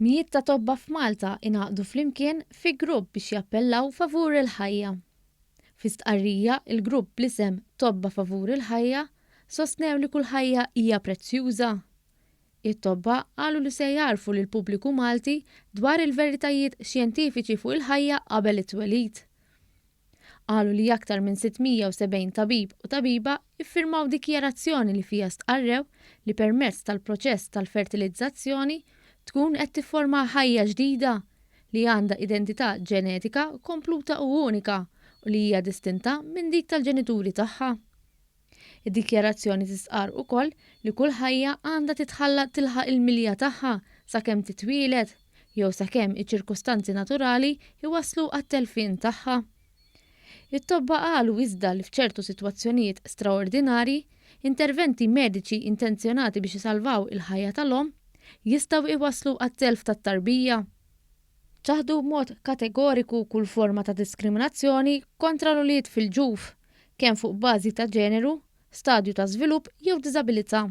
Mijiet ta' tobba f'Malta ingħaqdu flimkien fi grupp biex jappellaw favur il-ħajja. Fi stqarrija, il-grupp bl-isem Tobba Favur il-Ħajja sostnew li kull ħajja hija prezzjuża. It-tobba qalu li se jgħarrfu lill-pubbliku Malti dwar il-veritajiet xjentifiċi fuq il-ħajja qabel it-twelid. Qalu li aktar minn 670 tabib u tabiba iffirmaw dikjarazzjoni li fiha stqarrew li permezz tal-proċess tal-fertilizzazzjoni tkun qed tifforma ħajja ġdida li għandha identità ġenetika kompluta u unika u li hija distinta minn dik tal-ġenituri tagħha. Id-dikjarazzjoni tistqarr ukoll li kull ħajja għandha titħalla tilħaq il-milja tagħha sakemm titwieled jew sakemm iċ-ċirkustanzi naturali jwasslu għat-telfien tagħha. It-tobba qalu iżda li f'ċertu sitwazzjonijiet straordinarji, interventi mediċi intenzjonati biex isalvaw il-ħajja tal-omm jistgħu jwasslu għat-telf tat-tarbija. Ċaħdu b'mod kategoriku kull forma ta' diskriminazzjoni kontra l-ulied fil-ġuf, kemm fuq bażi ta' ġeneru, stadju ta' żvilupp jew diżabilità.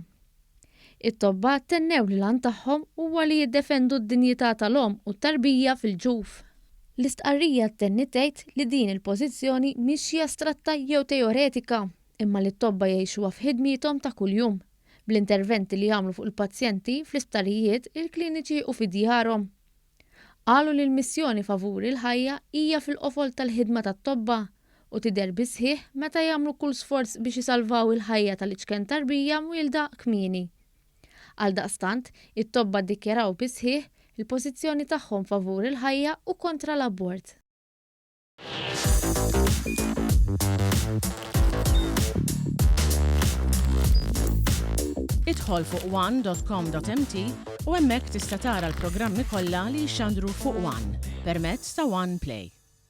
It-tobba tennew li l-għan tagħhom huwa li jiddefendu d-dinjità tal-omm u t-tarbija fil-ġuf. L-istqarrija ttenni tgħid li din il-pożizzjoni mhix xi astratta jew teoretika, imma li t-tobba jgħixuha f'ħidmiethom ta' kuljum, bl-interventi li jagħmlu fuq il-pazjenti fl-isptarijiet, il-kliniċi u fi djarhom. Qalu li l-missjoni favur il-ħajja hija fil-qofol tal-ħidma tat-tobba u tidher bis-sħiħ meta jagħmlu kull sforz biex isalvaw il-ħajja tal-iċken tarbija mwielda kmieni. Għaldaqstant, it-tobba ddikjaraw bis-sħiħ il-pożizzjoni tagħhom favur il-ħajja u kontra l-abort. Idħol fuq one.com.mt u hemmhekk tista' tara l-programmi kollha li jixxandru fuq One permezz ta' One Play.